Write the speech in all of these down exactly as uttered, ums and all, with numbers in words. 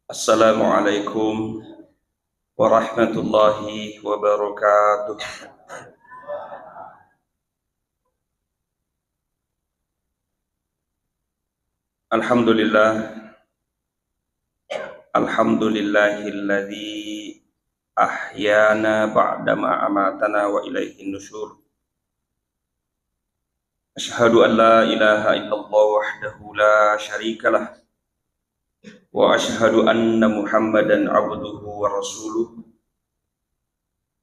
Assalamualaikum warahmatullahi wabarakatuh. Alhamdulillah. Alhamdulillahilladzi ahyana ba'dama amatana wa ilaihin nusyur. Asyhadu an la ilaha illallah wahdahu la syarikalah. Wa asyhadu anna Muhammadan abduhu wa rasuluh.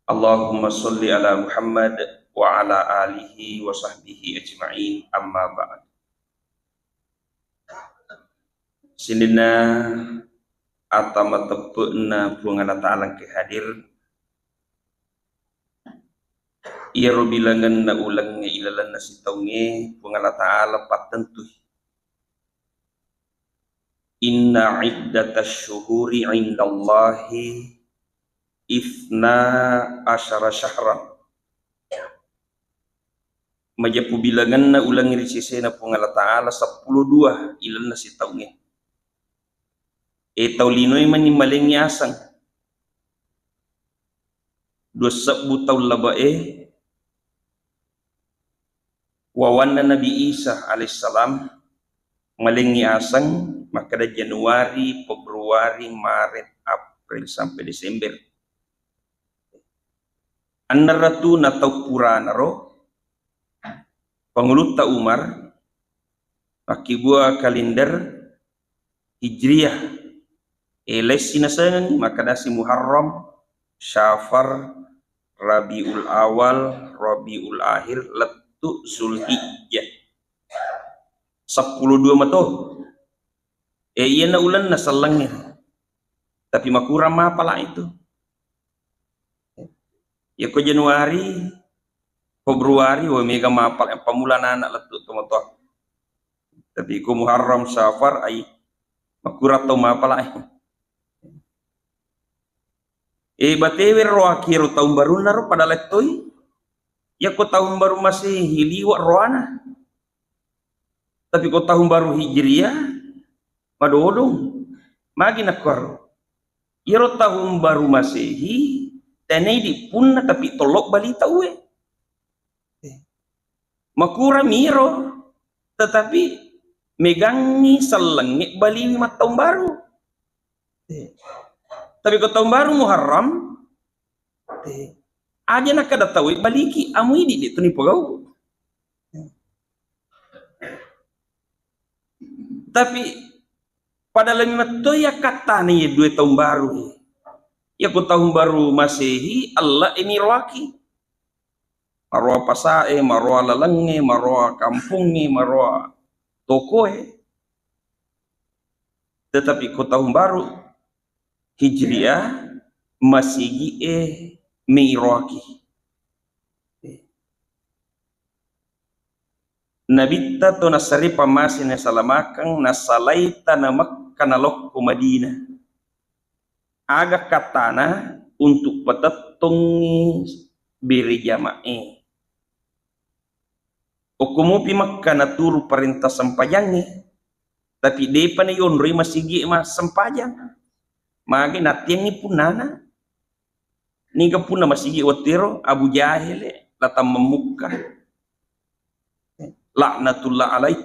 Allahumma shalli ala Muhammad wa ala alihi wa sahbihi ajma'in, amma ba'd. Sininna ata mateppe'na Puang Allah Ta'ala engka hadir. Iyaro bilangenna ulengnge ilalenna sitaungnge Puang Allah Ta'ala pattentui. Inna iddatasy syuhuri indallahi itsna asyara syahran. Majeppu bilangenna ulengnge ri sesena Puang Allah Ta'ala seppulo dua ilalenna sitaungnge. E, tau linoe mani malengngi aseng. Dua sebbu taung labe'e, wawanna Nabi Isa alaihissalam, malengngi aseng, makkeda Januari, Februari, Maret, April, sampai Desember. Anneratu na tau puranaro, Pangulutta Umar, makkibua kalender Hijriyah. E, lessi nasengeng, makkedasi Muharram, Syafar, Rabiul Awal, Rabiul Akhir, lettu Zulhijjah. Seppulo dua mato. E, iyana ulenna sellengnge. Tapi makurang mapala itu. Yako Januari, Februari, wa mega mapala, pammula anak lettu tomatoa. Tapi ko Muharram, Safar, ai makurang tau mapala. E, batewe roaki ro taung barunna ro pada lettoi. Yako taung baru Masehi liwa roana. Tapi ko taung baru Hijriyah, madodong. Magi nakkoro. Iyaro taung baru Masehi, tenei di punna tapi tollo bali tauwe. Makurang miro, tetapi megangngi sellengnge baliwi mattaung baru. Eh, tapi ko taung baru Muharram, eh, aja nakkeda tauwe baliki, amu idi de tuni pogau. Tapi pada lemi mattoi akkattana ye dua taung baru. Ya ko taung baru Masehi, Allah ini roaki. Maroa pasae, maroa lalengnge, maroa kampungnge, maroa tokoe. Tetapi ko taung baru Hijriyah, masigi'e meiroaki. Nabitta to nasare pamase nasalamakeng, nasalaita na Mekka nalokko Madinah. Aga kattana untuk patettongngi bere jama'e. Okko mupi Mekka naturu parenta sempajangnge, tapi depa nayonroi masigi massempajang. Magi nattiangngi punnana. Niga punna masigi wattiro Abu Jahil, latammeng Mukka. Laknatullah alaih.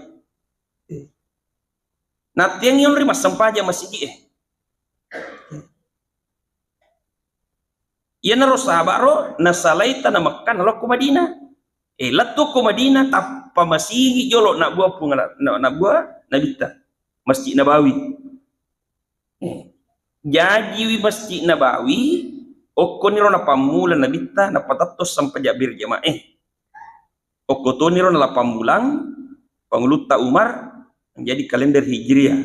Nattiangngi onri massempajang masigi e. Iyanaro sahaba ro nasalai tana Mekka nalokko Madinah. Eh, lettu ko Madinah, tappa masigi jolo nabbua Puang, na-, nabbua Nabitta. Masjid Nabawi. Eh, jajiwi Masjid Nabawi, okkoniro napammula Nabitta, napatetto sempajang berjamaah. Okko toniro nalapammulang Pangulutta Umar, menjadi kalender Hijriah.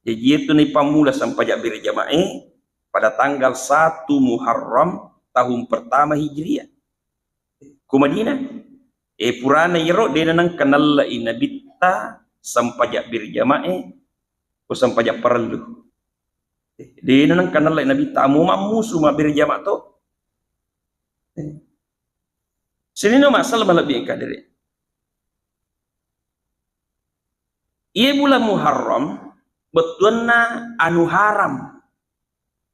Jaji, iyatu naipammula sempajang berjamaah pada tanggal satu Muharram tahun pertama Hijriah. Ku Madinah, eh, purana iyaro, de nanengka nallai Nabitta sempajang berjamaah, ko sempajang parellu. De nanengka nallai Nabitta, amo mammusu mabberjamaah to. Sininna masalah malebbi engka dere. Iye bulan Muharram, bettuanna anu haram.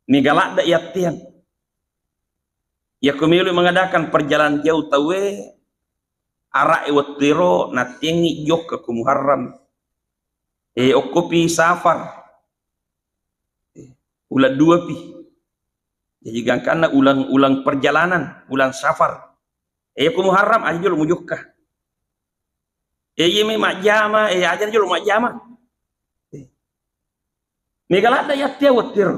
Mega ladde yatteang. Yakko melo mengadakan perjalanan jauh tauwe, araq e wettu ero natteangngi jokka ko Muharram. Eh, okkopi Safar. Eh, uleng dua pi. Jadi gangkanna uleng, uleng perjalanan, uleng Safar. Eh, ko Muharram aja jolo mujokka. Eh, iya mi majjama, eh, aja jolo majjama. Eh. Mega ladde yatteang wettu ero.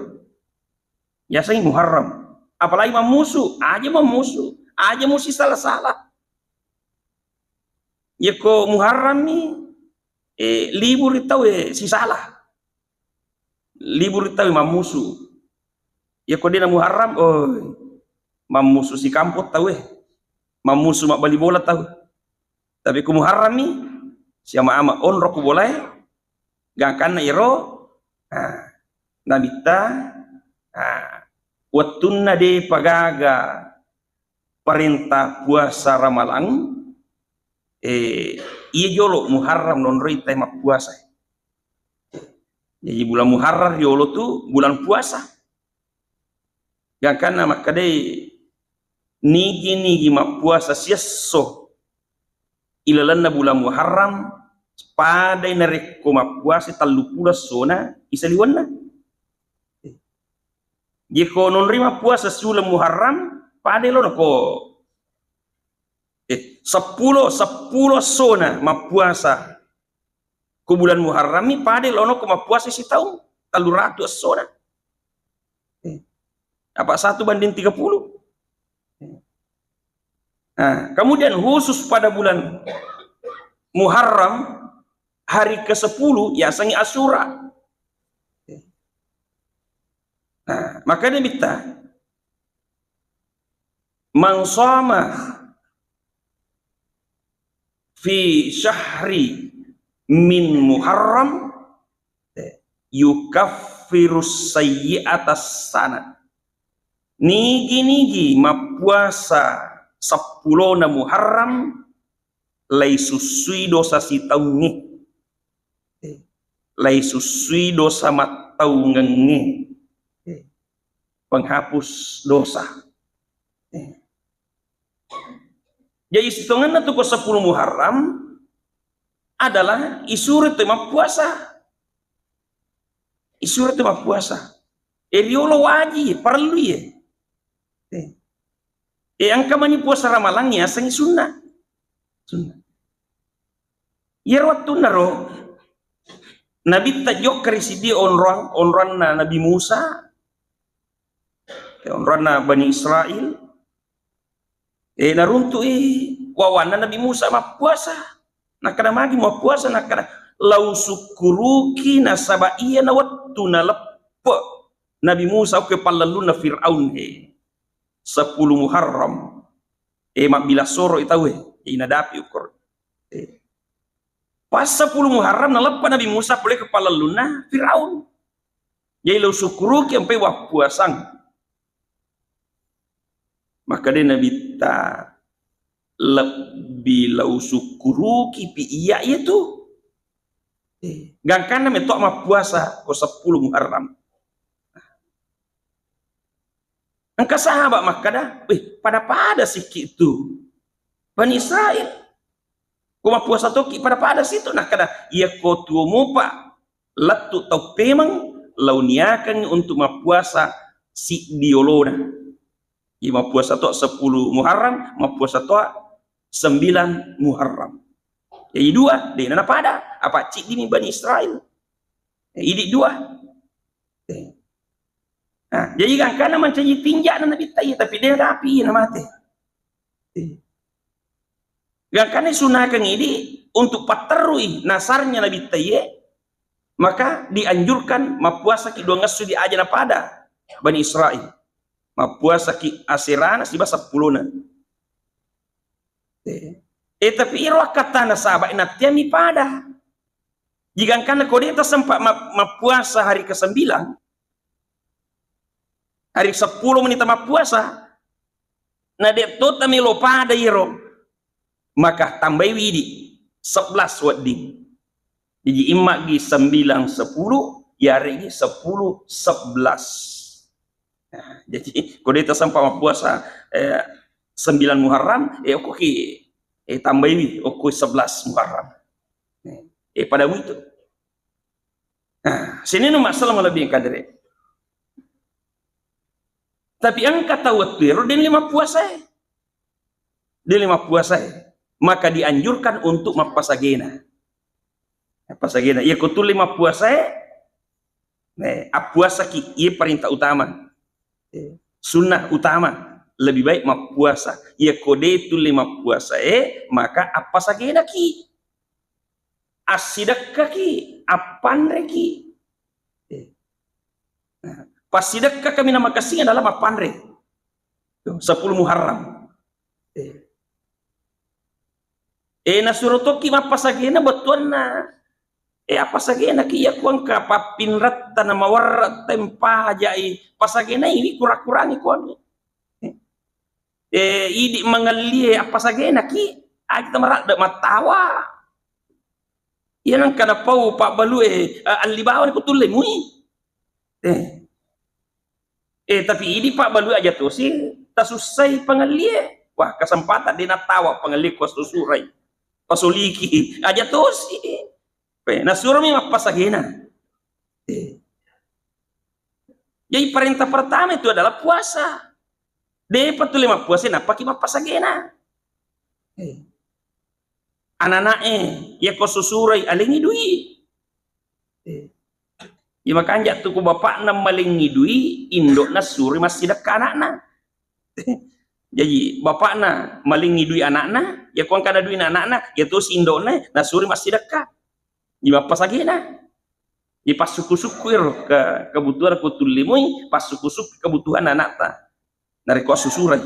Yasengngi Muharram. Apalagi mammusu, aja mammusu, aja musi sala-sala. Yakko Muharram mi, eh, libur tauwe sisala. Libur tauwe mammusu. Yakko dena Muharram, oh, mammusu sikampong tauwe. Mammusu mabbali bola tau. Tapi ko Muharram mi, siama-ama onro ko bolae, gangkanna ero, ah, nabitta, ah, wettunna depa gaga parenta puasa Ramalang, eh, iya jolo Muharram nonroi tae mappuasa. Jadi bulan Muharram riolo tu bulan puasa. Gangkanna makkedai nigi-nigi mappuasa siesso ilalenna bulan Muharram, padai narekko mappuasa telluppulo essona isaliwenna. Jeko nonri mappuasa siuleng Muharram, padai lono ko, eh, seppulo, seppulo essona mappuasa ko bulan Muharram mi, padai lono ko mappuasa sitaung, telluratu essona. Eh, apa satu banding tiga puluh. Nah, kemudian khusus pada bulan Muharram, hari kesepuluh, yasengngi Asyura. Nah, makanya nabitta, "Man shoma fi syahri min Muharram, yukaffirus sayyi'atas sanah." Nigi-nigi mappuasa seppulona Muharram, laisussui dosa sitaungnge. Laisussui dosa mattaungengnge. Penghapus dosa. Jadi sitongenna tu ko sepuluh Muharram adalah isuro tu mappuasa. Isuro tu mappuasa. E, riolo waji, parellu ye. Eh. E, engka mani puasa Ramalang yasengngi sunna. Sunna. Iyaro wettunnaro Nabitta jokka ri siddi onroang, onroanna Nabi Musa, eh, onroanna Bani Israil. Eh, naruntu'i wawanna Nabi Musa mappuasa. Nakkeda, "Magi mappuasa?" Nakkeda, "Lau sukkuruki nasaba iyana wettu naleppe Nabi Musa okko pallellunna Firaun, he. Sepuluh Muharram. Eh, mabbilang soro i tauwe, eh, inadapi ukur. Eh. Pas sepuluh Muharram naleppe Nabi Musa pole ke pallellunna Firaun. Jadi lau sukkuruki ampai wappuasang." Makkedai Nabitta, "Lebbi lau sukkuruki pi iya iyatu." Eh, gangkanna metto mappuasa ko sepuluh Muharram. Engka sahabat makkeda, "Weh, pada-pada sikki tu Bani Israel. Ko mappuasa tokki pada-pada situ." Nakkeda, "Iya ko tuo mupa lettu tau pemeng, launiakengngi untuk mappuasa siddi olona." Iya mappuasa to sepuluh Muharram, mappuasa to sembilan Muharram. Jadi dua, de'na napada. Apa ciddimi Bani Israel. Idi dua. Eh. Nah, jadi gangkanna mancaji tinja'na Nabitta iye, tapi de' dapi iye namate. Eh. Gangkanna sunakeng idi untuk patterui nasarnya Nabitta iye, maka dianjurkan mappuasaki dua ngessu di aja napada Bani Israel. Mappuasaki aserana siba seppulona. Eh. Eh, tapi iro akkattana sahabat nattiami pada. Jigangkanna ko de' tasempa ma-, mappuasa hari kesembilan, hari sepuluh menita mappuasa, na de' to tamelo pada iro, maka tambai widi sebelas wedding. Jadi immagi sembilan, sepuluh, Yareggi sepuluh sebelas. Nah, jadi ko de' tasempa mappuasa, eh, sembilan Muharram, eh, okkoki, eh, tambaiwi okko sebelas Muharram. Eh, eh, pada itu. Nah, sininna masalah malebbi engka dere. Tapi engka tau wettu ero de' lima puasa e. De' lima puasa e. Maka dianjurkan untuk mappasagena. Mappasagena. Iya ko tulle mappuasa e, eh, appuasaki, iya perintah utama. Eh, sunnah utama. Lebih baik mappuasa. Iya ko de' tulle mappuasa e, maka appasagenaki. Assidekkaki, appanreki. Eh. Nah, passidekka kami namakessing adalah mappanre. Tuh, sepuluh Muharram. Eh. Eh, nasuro tokki mappasagena bettuanna. Eh, appasagenaki iya ko engka pappinretta na mawarra tempajai pasagenaiwi kura-kurangi kuami. Eh. Eh, idi mangellie appasagenaki, aja maradde mattawa. Iya nengka napau pabbalue, eh, alli bawang ko tulle mui. Eh. Eh, tapi idi pabbalue aja tosi, tasussai pangellie. Wah, kesempatan de' nattawa pangellie ko susurai. Pasoliki, aja tosi. Pe, nasuromi mappasagena. Eh. Jadi perintah pertama itu adalah puasa. De'pa tulle mappuasa, nappaki mappasagena. Eh. Anak-anak e, iya ko susurai, alengi dui. Eh. Iya makanja tu ku bapakna malengi dui, indokna suri massidekka anakna. Jadi bapakna malengi dui anakna, iya ko engkana duina anakna, iya tosi indokna nasuri massidekka. Iya mappasagena. Iya passukku-sukku ero ke kebutuhan ko tulle mui, passukku-sukku kebutuhan anakta. Narekko assusurai.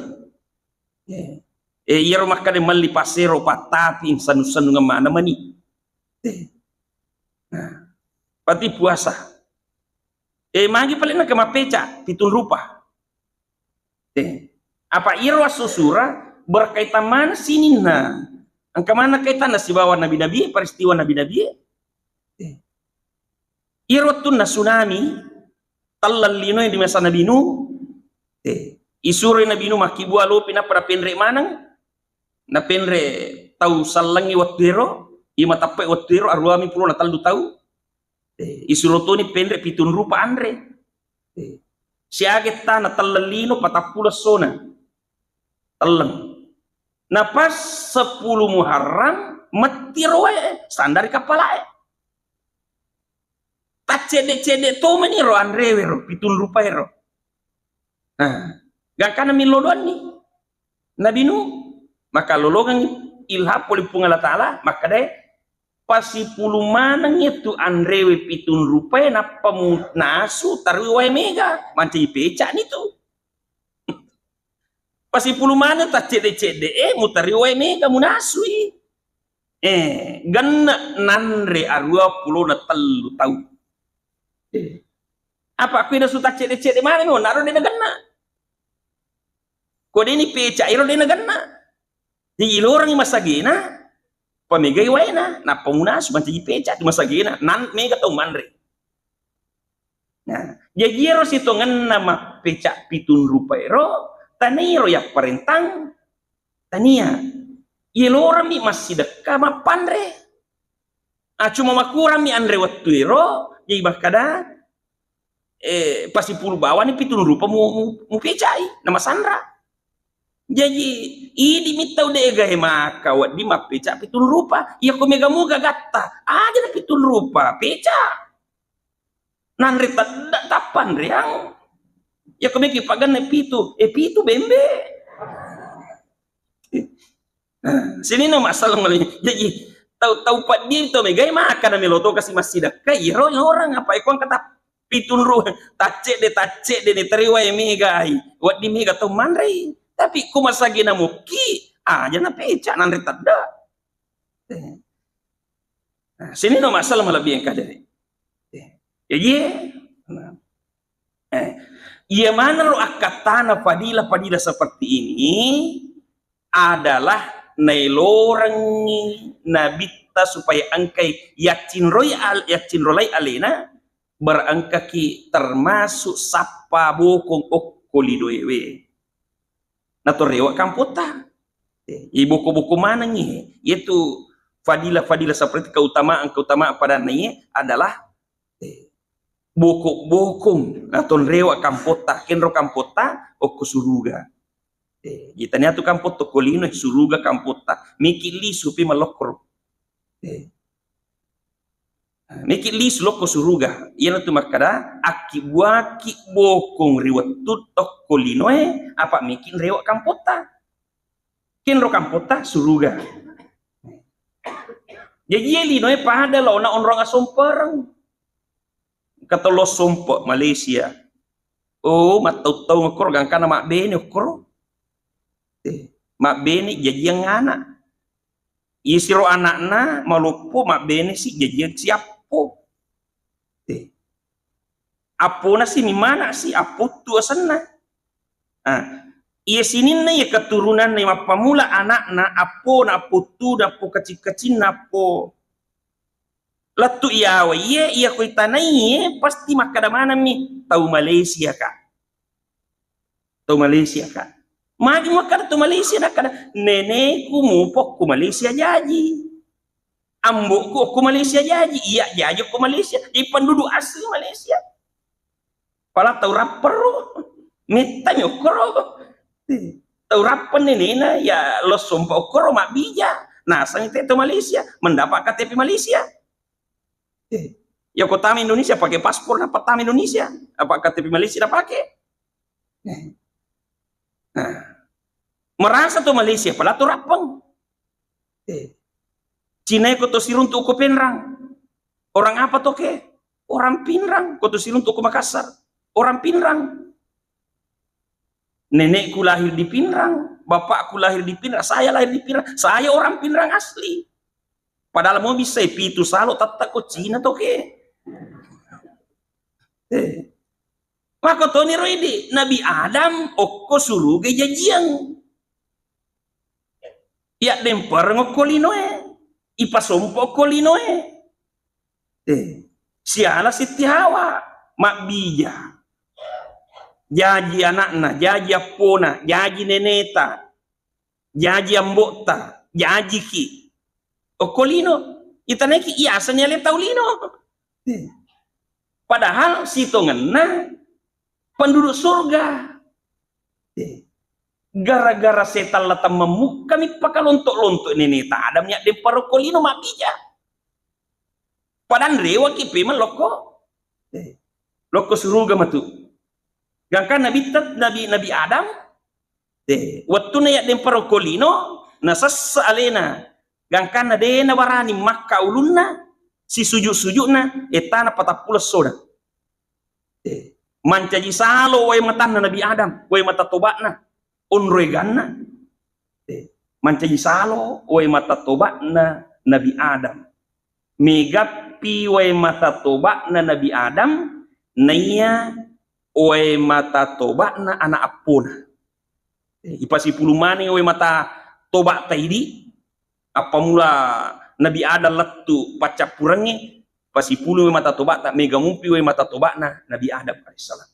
Eh, eh, iyaro makkeda melli passero pattapi sannu-sannungeng maneng mani. Eh. Nah, pati puasa. Eh, magi paling engka mappeca, pitung rupa. Eh, apa iyaro assusura berkaitan maneng sininna. Engka maneng kaitanna sibawa nabi-nabi, peristiwa nabi-nabi. Eh. Iyaro wettunna tsunami, telleng linoe di masa Nabi Nuh, eh, isuroi Nabi Nuh makkibua lopi nappa napenre maneng, napenre tau sellengngi wettu ero, iya mateppe'i wettu ero, aruami pulo na tellu tau, eh, isuro toni penre pitung rupa anre. Eh, siaga ettana telleng lino patappulo essona. Telleng. Na pas sepuluh Muharram, mettiro wae, sandari kappalae. Taccedde-cedde tomani ro anrewe ro, pitung rupae ro. Nah, gangkana millo doanni Nabi Nuh, maka lolongengngi ilham pole Puang Allah Ta'ala, makkedae, pasipulu manengngi tu anrewe pitung rupae, nappa munasu tarui wae mega, mancaji pecani tu. Pasipulu maneng taccedde-cedde e, mutarui wae mega munasui. Eh, genne nanre arua pulona tellu tau. Eh. Apa kui nasu taccedde-cedde maneng, onna ro de nagenna. Ko deni peca iro de nagenna. Jadi ilorengngi masagena, pamegai waena, nappa munasu mancaji peca di masagena, nan mega tau manre. Nah, jaji ero sitongenna mappeca pitung rupa ero, tania ro yapparentang, tania. Yeloremmi massidekka mappanre. Ah, cuma makurangmi anre wettu ero, jadi makkada, eh, pasipulu bawani pitung rupa mu, mu, mupecai, namasanra. Jaji, idi mi tau de'gae maka wedding mappeca pitung rupa. Iya ko mega muga gatta, aja na pitung rupa, peca. Nanre tedde tappanreang. Iya ko mega paganna pitu, eh, pitu bembe. Sininna masalah mulai. Jaji, tau, tau paddi to megai maka na melo to kasi massidekka, iyaro orang apa iko angka tap-, pitung ru-, taccedde, taccedde ni tariwai megai. Wedding mega tau manrei. Tapi ku masagena mukki, aja na peca nanre tedde. Eh. Nah, sininna masalah malebbi engka dere. Eh. Jaji, eh. Nah. Eh, iya maneng ro akkattana fadilah-fadilah seperti ini adalah nailorengngi nabitta supaya engkai yaccinroi al-, yaccinrolai alena, berengkaki termasuk sappa bokong okko linoewe. Natorewak kampotta. Eh, i boko-boko manengngi. Yaitu fadilah-fadilah seperti keutamaan-keutamaan padanna iye adalah, eh, boko-bokong natonrewak kampotta, kenro kampotta okko suruga. Eh, itaniatu kampotta okko lino, suruga kampotta. Miki lisu pi mallokkoro. Eh. Miki lisu lokko suruga. Iyanatu makkada, akkibuaki bokong ri wettu tokko linoe, apa miki nrewa kampotta. Kenro kampotta suruga. Jaji iye linoe pada laona onrong asompereng. Engka tollo sompe Malaysia. Oh, mattau-tau okkoro gangkana mabbene okkoro. Eh, mabbene jajiang anak. Isiro anakna maloppo mabbene si jajiang siappo. Eh. Appona si mimana si apputtu asenna. Ah, iya sininna iya keturunanna iya mappamula anakna, appona, apputtuna, appo kacing-kacinna, appo lettu iyawa iye, iya ko itanaiye pasti makkada manammi tau Malaysia ka. Tau Malaysia ka. Magi makkada tau Malaysia, nakkada neneku mupo ku Malaysia jaji. Ambo'ku okko Malaysia jaji, iya jaji okko Malaysia. Jadi penduduk asli Malaysia. Pala tau rappero, mettami okkoro. Tau rappeng nenena, ya lo sompa okkoro mabbija. Nasang te to Malaysia, mendapat K T P Malaysia. Eh, ya ko tama Indonesia pakai paspor, apa tama Indonesia? Apa K T P Malaysia na pakai? Eh. Nah. Merasa to Malaysia, pala to rappeng. Eh. Cina ko to siruntu ko Penrang. Orang apa to ke? Orang Pinrang. Ko to siruntu ko Makassar. Orang Pinrang. Nenekku lahir di Pinrang, bapakku lahir di Pinrang, saya lahir di Pinrang. Saya orang Pinrang asli. Padahal mo bisa pitu salo tette ko Cina to ke. Eh. Makkotoniro idi, Nabi Adam okko suruga jajiang. Iyaddempereng okko linoe, ipasompo okko linoe. Eh, siala Sitti Hawa, mabbija. Jaji anakna, jaji appona, jaji neneta, jaji ambo'ta, jajiki. Okko lino, itanaiki iaseng ale tau lino. Eh. Padahal sitongenna penduduk surga. Eh. Gara-gara setang latang memmukkami pakalonto-lonto neneta Adam yaddempereng okko lino mabbija. Padahal rewaki pemeng lokko, eh, lokko suruga matu. Gangka Nabi, Nabi, Nabi Adam, eh, wettunna yaddempereng okko lino, nasessa alena. Gangkanna de nabarani makka ulunna, sisujud-sujudna, ettana patappulo sona. Eh, mancaji salo wae matanna Nabi Adam, wae mata toba'na, onroeganna. Eh, mancaji salo wae mata toba'na Nabi Adam. Megappi wae mata toba'na Nabi Adam, naiya wae mata toba'na ana appona. Eh, ipasipulung maneng wae mata toba'ta idi, appammula Nabi Adam lettu paccappurengnge, pasipulung wae mata toba'ta, mega mumpi wae mata toba'na Nabi Adam alaihissalam.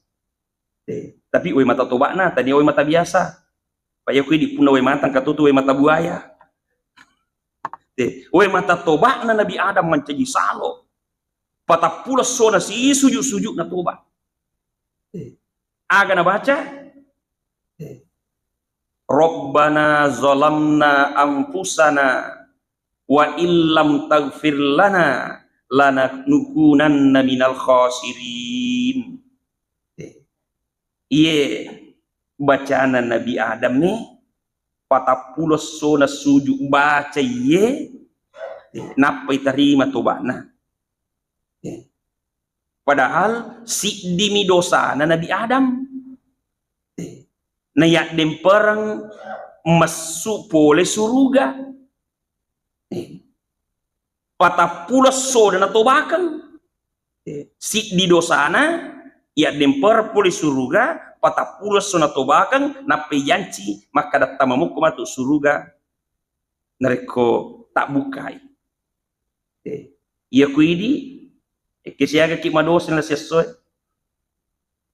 Eh, tapi wae mata toba'na, tania wae mata biasa. Paya kui dipunna wae mata engka tutu wae mata buaya. Eh, wae mata toba'na Nabi Adam mancaji salo. Patappulo sona si sujud-sujudna toba. Eh, aga nabaca? Eh, Rabbana zalamna anfusana wa illam taghfir lana lanakunanna minal khasirin. Eh, iye bacana Nabi Adam e, patappulo sona sujud baca iye, eh, nappa itarima toba'na. Eh, padahal siddimi dosana Nabi Adam. Eh, nayaddempereng messu pole suruga. Eh, patappulo esso natobakeng. Eh, siddi dosana, yaddempereng pole suruga, patappulo esso natobakeng, nappai janci makkada tamamukko matu suruga narekko tabbukkai. Eh, iya kuidi Ekke siaga ki madosa na siessoe.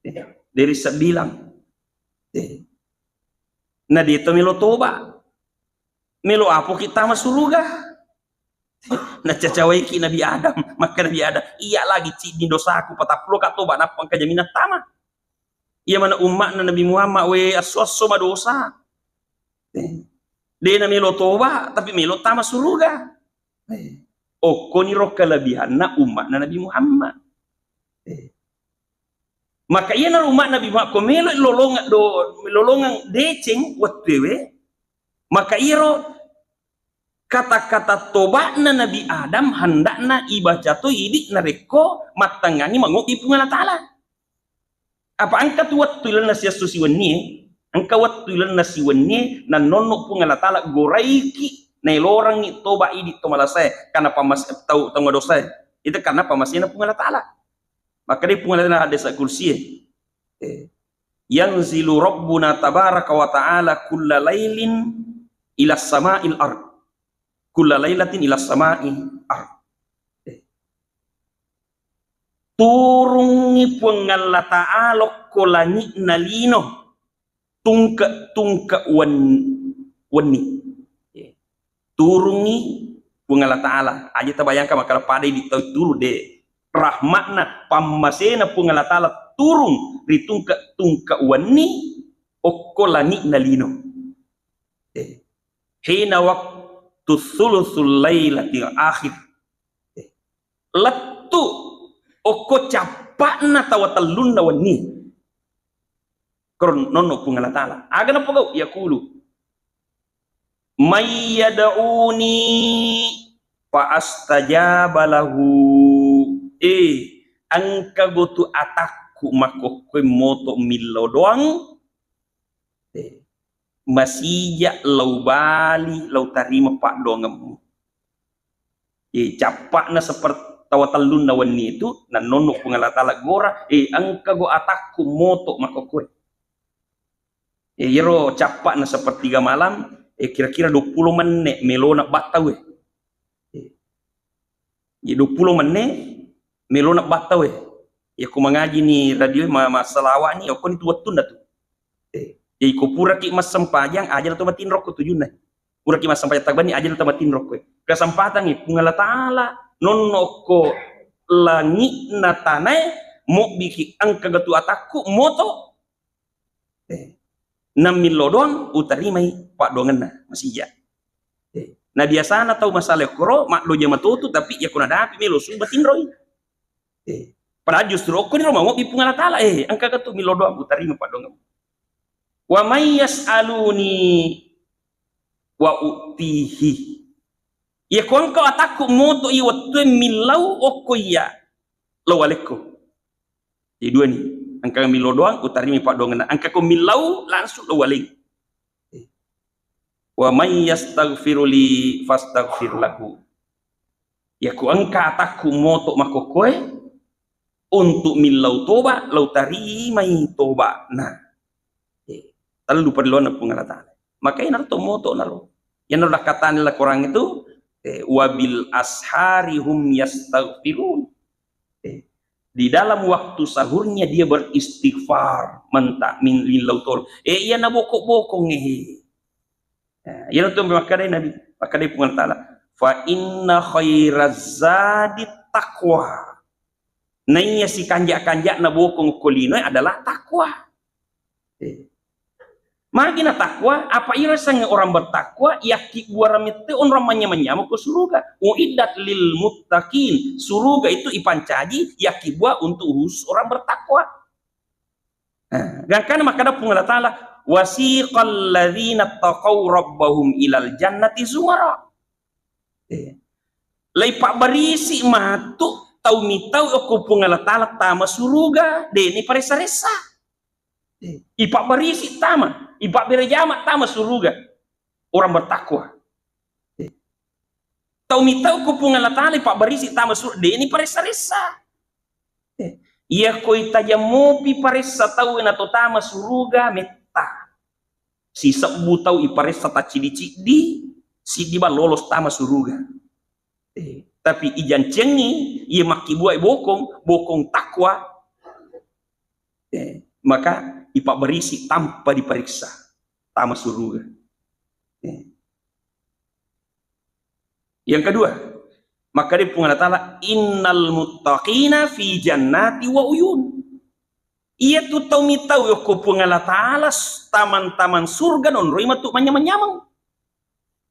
Eh, dari sebilang. Eh. Na de to melo toba. Melo apo ki tama suruga. Na cacawaiki Nabi Adam, maka Nabi Adam, iya lagi ciddi dosaku, patappulo ka toba, nappa engka jaminan tama. Iya mana ummakna Nabi Muhammad, we asso-asso madosa. Eh. De na melo toba, tapi melo tama suruga. Eh. Okkoniro kelebihanna ummakna Nabi Muhammad. Eh. Maka iyanaro umma Nabi Muhammad ko melo lolongeng do, lolongeng deceng wettuewe, maka iyaro kata-kata toba'na Nabi Adam hendakna ibaca to idi narekko mattengngangi mangobbi Puang Allah Ta'ala. Apa engka tu wettu ilenna siessu siwennie, engka wettu ilenna siwennie nannonno Puang Allah Ta'ala goraiki naelorengngi toba idi to malasae, karena pammas-, tau, tau madosae. Itu karena pammasena Puang Allah Ta'ala. Makkedai Puang Allah Ta'ala hadis kursie, eh, "Yanzilu Rabbuna tabaraka wa ta'ala kulla lailin ila sama'il ard. Kulla lailatin ila sama'il ard." Eh. Turungngi Puang Allah Ta'ala ko langi'na lino. Tungke-tungke wen-, wenni. Turungngi Puang Allah Ta'ala. Aja tabayangkan makkeda pada idi tau turung, de. Rahmatna, pammasena Puang Allah Ta'ala turung ri tungke-tungke wenni okko langi'na lino. Eh. Hina waktu thuluthul lailatil akhir. Eh. Lettu okko cappa'na tawa tellunna wenni. Koro nonno Puang Allah Ta'ala. Aga napogau? Yaqulu, "May yad'uni fa astajaba lahu." Eh, engkago tu atakku makkokkoe moto millau doang. Eh, masija lao bali, lao tarima paddoangemmu. Eh, cappa'na seperti tawa tellunna wenni itu, nannonno Puang Allah Ta'ala gora, eh, engkago atakku moto makkokkoe. Eh, iyaro cappa'na sepertiga malam, eh, kira-kira duappulo menne melona battau, eh. Eh, iya duappulo menne melona battau, eh. Iya ko mangaji ni radio, ma-, massalawa ni, okkoni tu wettunna tu. Eh, jadi ko puraki massempajang, aja na to matinro ko tujunna. Puraki massempajang tabbanni, aja na to matinro ko. Kesempatangngi Puang Allah Ta'ala, nonno ko langi'na tanae, mobbiki engkaga tu atakku, moto. Eh, nammillau doang, utarimai paddoangenna, masija. Eh, na biasana tau masala koro, maddoja matotu, tapi iya ko nadapi melo suba tinroi. Eh, padahal justru okko niro mangobbi Puang Allah Ta'ala, eh, engkaga tu millau doang, utarima paddoangemmu. Wa may yas'aluni wa u'tihi. Iya ko engka atakku moto iya wettue millau okko iya, lao walekko. Jadi dua ni, engka millau doang, utarima paddoangenna. Engka ko millau, langsung lao waleng. Wa may yastaghfiru li fastaghfir lahu. Iya ko engka atakku moto makkokkoe untuk millau toba, lao tarimai toba. Nah, eh, tellu parelluanna Puang Allah Ta'ala. Maka iyanaro to moto naro. Iyanaro lakkatana la Quran itu, eh, "Wa bil ashari hum yastaghfirun." Eh, di dalam waktu sahurnya dia beristighfar, menta-, min-, millau tolo. Eh, iya naboko-bokong, eh. Eh, iyana tu makkadai Nabi, makkadai Puang Allah Ta'ala, "Fa inna khairaz zadi taqwa." Naiya sikanja-kanjana bokong ko linoe adalah takwa. Eh. Magi na takwa, apa iro sange orang bertakwa, yakkibbuarang mette onrang manynyama-nyama ko suruga. Uiddat lil muttaqin. Suruga itu ipancaji, yakkibua untuk khusus orang bertakwa. Nah, gangkana makkada Puang Allah Ta'ala, "Wasiqal ladzina taqaw rabbahum ilal jannati zumara." Eh. Leipabbarisi matu tau mitau okko Puang Allah Ta'ala tama suruga, deni paressa-ressa. Eh, ipabbarisi tama, ipabbere jama tama suruga. Orang bertakwa. Eh. Tau mitau ko Puang Allah Ta'ala ipabbarisi tama suruga, deni paressa-ressa. Eh. Iya ko itajang mopi paressa tau na to tama suruga metta. Sisebbu tau iparessa tacciddi-ciddi, siddi bang lolos tama suruga. Eh, Tapi ijancengi, iya makkibuai bokong, bokong takwa, eh, maka ipabbarisi tanpa diperiksa, tama suruga. Eh. Yang kedua, maka di Puang Allah Ta'ala, "Innal muttaqina fi jannati wa uyun." Iya tu tau mitau yokko Puang Allah Ta'ala, taman-taman surga nonroi matu manyameng-nyameng.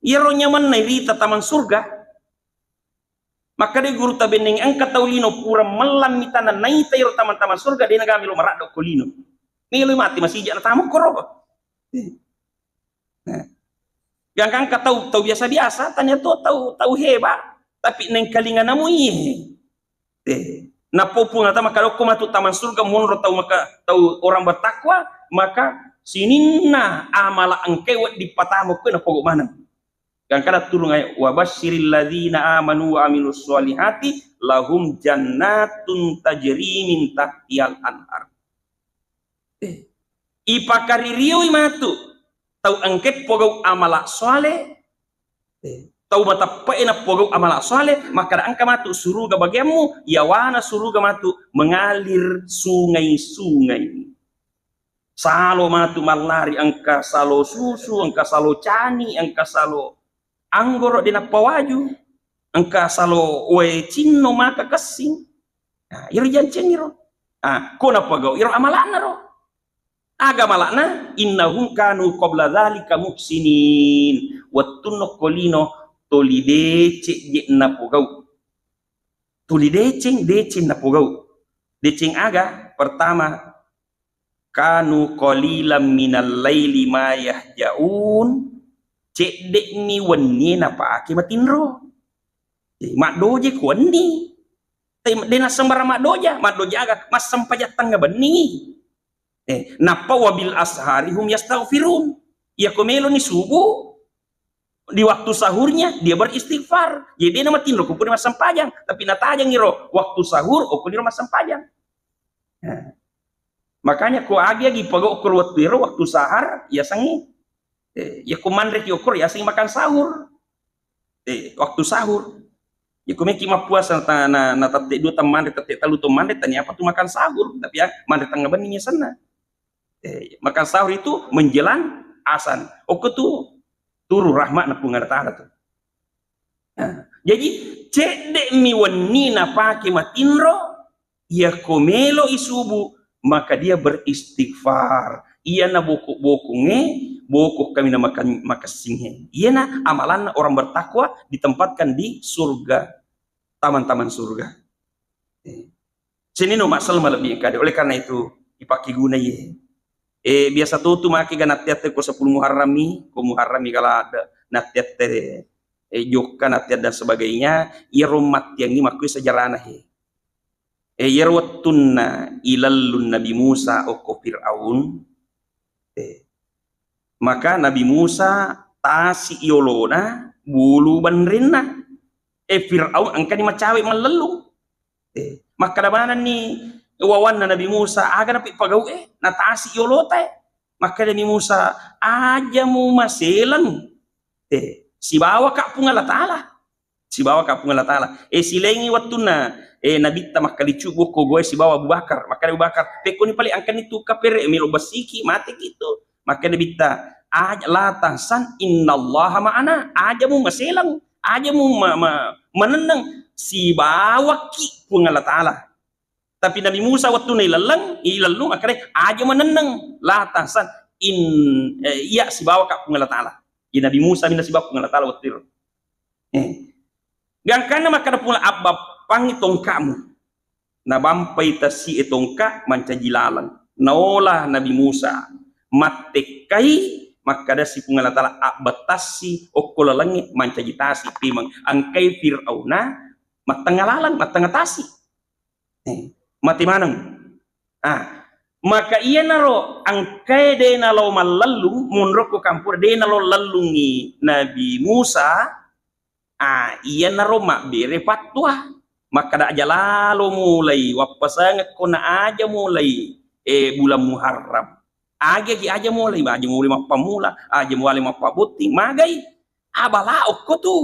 Iyaro nyamenna irita taman surga. Makkeda guru tabenneng, engka tau lino pura mellang mitana naita iyaro taman-taman surga, de naga melo maraddo ko lino. Melo mati masija na tamu koro. Nah. Gangka engka tau, tau biasa-biasa, tania to tau, tau heba, tapi nengkalinga namu iye. Eh, nappo Puang Allah Ta'ala makkeda okko matu taman surga monro tau maka, tau orang bertakwa, maka sininna amala engkai wedding patama ko napogau maneng. Gangkana turung ayat, "Wa basyiril ladzina amanu wa amilus sholihati lahum jannatun tajri min tahtihal anhar." Eh, ipakaririoi matu tau engke pogau amala sholeh, eh, tau mateppe'e napogau amala sholeh, makkeda engka matu suruga bagiammu, yawana suruga matu mengalir sungai-sungai. Salo matu mallari, engka salo susu, engka salo cani, engka salo anggoro de nappawaju, engka salo wae cinno maka kessing. Nah, iro jancengiro. Ah, ko napogau iro amala'na ro. Aga amala'na? "Innahum kanu qabla dzalika muhsinin." Wettunna okko lino toli deceng je napogau. Tuli deceng, deceng napogau. Deceng aga? Pertama, "Kanu qalilan minal laili ma yahjaun." Cedde'mi wennie napake matinro. Eh, maddoje ko wenni. Eh, de nassembarang maddoja, maddoja aga? Massempajang tengnga benni. Eh, nappa "Wa bil ashari hum yastaghfirun." Iya ko meloni subuh, di waktu sahurnya dia beristighfar. Jadi de namatinro ko pura massempajang, tapi natajang iro waktu sahur, okko niro massempajang. Nah. Makanya ko agi-agi pogau okko wettu ero waktu sahar, yasengngi, eh, ya ko manreki okko yasengngi makan sahur. Eh, waktu sahur. Ya ko meki mappuasa ta-, na, na tette dua temmanre, tette tellu temmanre, tania apa tu makan sahur, tapi ya manre tengnga benni yasenna. Eh, makan sahur itu menjelang azan. Okko tu turu rahmatna Puang Allah Ta'ala tu. Nah, jadi cedde'mi wenni napake matinro, iya ko meloi subuh, maka dia beristighfar. Iyana bokok-bokongnge, bokok kami na makan-, makessinghe. Iyana amalanna orang bertakwa ditempatkan di surga, taman-taman surga. Eh. Sininna umma selleng malebbi engkade. Oleh karena itu, ipakkeguna iye. Eh, biasa to tu make ga natte-atte ko sepuluh Muharram mi, ko Muharram mi ga ladde natte-atte, eh, jokka natte dan sebagainya, iyaro mattiangngi makkui sejarahna he. Eh, iyaro wettunna ilellung Nabi Musa okko Firaun, eh, maka Nabi Musa tasi yolona bulu banrenna. Eh, Firaun engkani macawe mallellung. Eh, makkeda manenni wawanna Nabi Musa, "Aga napi pagau e, natasi yolota e?" Makkeda Nabi Musa, "Aja mu maseleng, eh, sibawa ka Puang Allah Ta'ala. Sibawa ka Puang Allah Ta'ala." Eh, silengi wettunna, eh, Nabitta makkalicubbu ko goe sibawa Abu Bakar. Makkeda Abu Bakar, "Pekkoni pale engkani tu kapere melo bessiki, mateki tu." Makkeda Nabitta, "Aja, la tahzan, innallaha ma'ana." Aja mu maseleng, aja mu ma-, ma-, manenneng, sibawaki Puang Allah Ta'ala. Tapi Nabi Musa wettunna ilelleng, ilellung, akkeda, "Aja manenneng, la tahzan, in, eh, iya sibawa ka Puang Allah Ta'ala." Iya Nabi Musa minna sibawa Puang Allah Ta'ala wettu iro. Eh. Gangkanna makkeda Puang, "Abbappangngi tongka'mu." Nabampai tasi'e tongka mancaji laleng. Naola Nabi Musa. Mattekkai, makkeda si Puang Allah Ta'ala, "Abbattassi okko lalengnge mancaji tasi pemeng." Engkai Firauna mattengnga laleng, mattengnga tasi. Eh, mate maneng. Ah, maka iyanaro engkae de nalo mallellung, monro ko kampure de nalo lellungngi Nabi Musa, ah, iyanaro mabbere fatwa. Makkeda aja lalo mulai, wappasangekko na aja mulai, eh, bulan Muharram. Agi-agi aja mulai, aja mulai mappammula, aja mulai mappabotting, magai. Abala okko tu.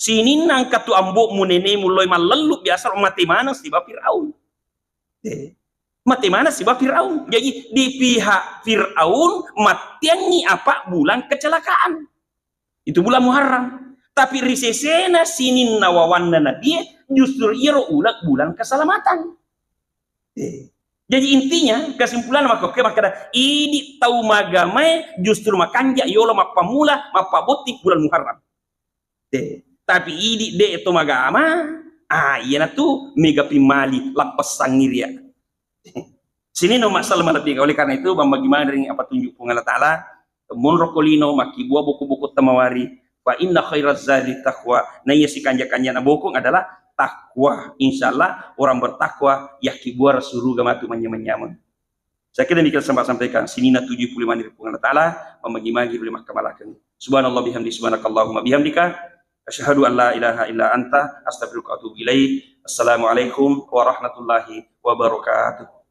Sininna engka tu ambo'mu, nenemu loi mallellu, biasa ro mate maneng siba Firaun. Eh, mate maneng siba Firaun. Jadi di pihak Firaun matteangngi apa bulan kecelakaan. Itu bulan Muharram. Tapi ri sesena sininna wawanna Nabie justru iyaro ulang bulan keselamatan. Eh. Jadi intinya kesimpulanna makkokkoe makkeda idi tau magamae justru makanja yolo mappammula mappabotting bulan Muharram. Eh. Tapi idi de to magama, ah iyanatu mega pimmali lappessangngi ria. Sininna umma selleng malebbi. Oleh karena itu, mammagi maneng ri apa tunjuk Puang Allah Taala, monro ko lino makkibua boko-boko tamawari, fa inna khairaz zadi taqwa. Naiya sikanja-kanjana bokong adalah takwa. Insya Allah orang bertakwa yakkibua suruga matu manyameng-nyameng. Saya kira demikian sempat sampaikan. Sininna tuju puluh lima ri Puang Allah Taala, mammagi-magi ri makkamalakeng. Subhanallah bihamdi, subhanakallahumma bihamdika. Asyhadu an la ilaha illa anta, astaghfiruka wa atubu ilaik. Assalamualaikum warahmatullahi wabarakatuh.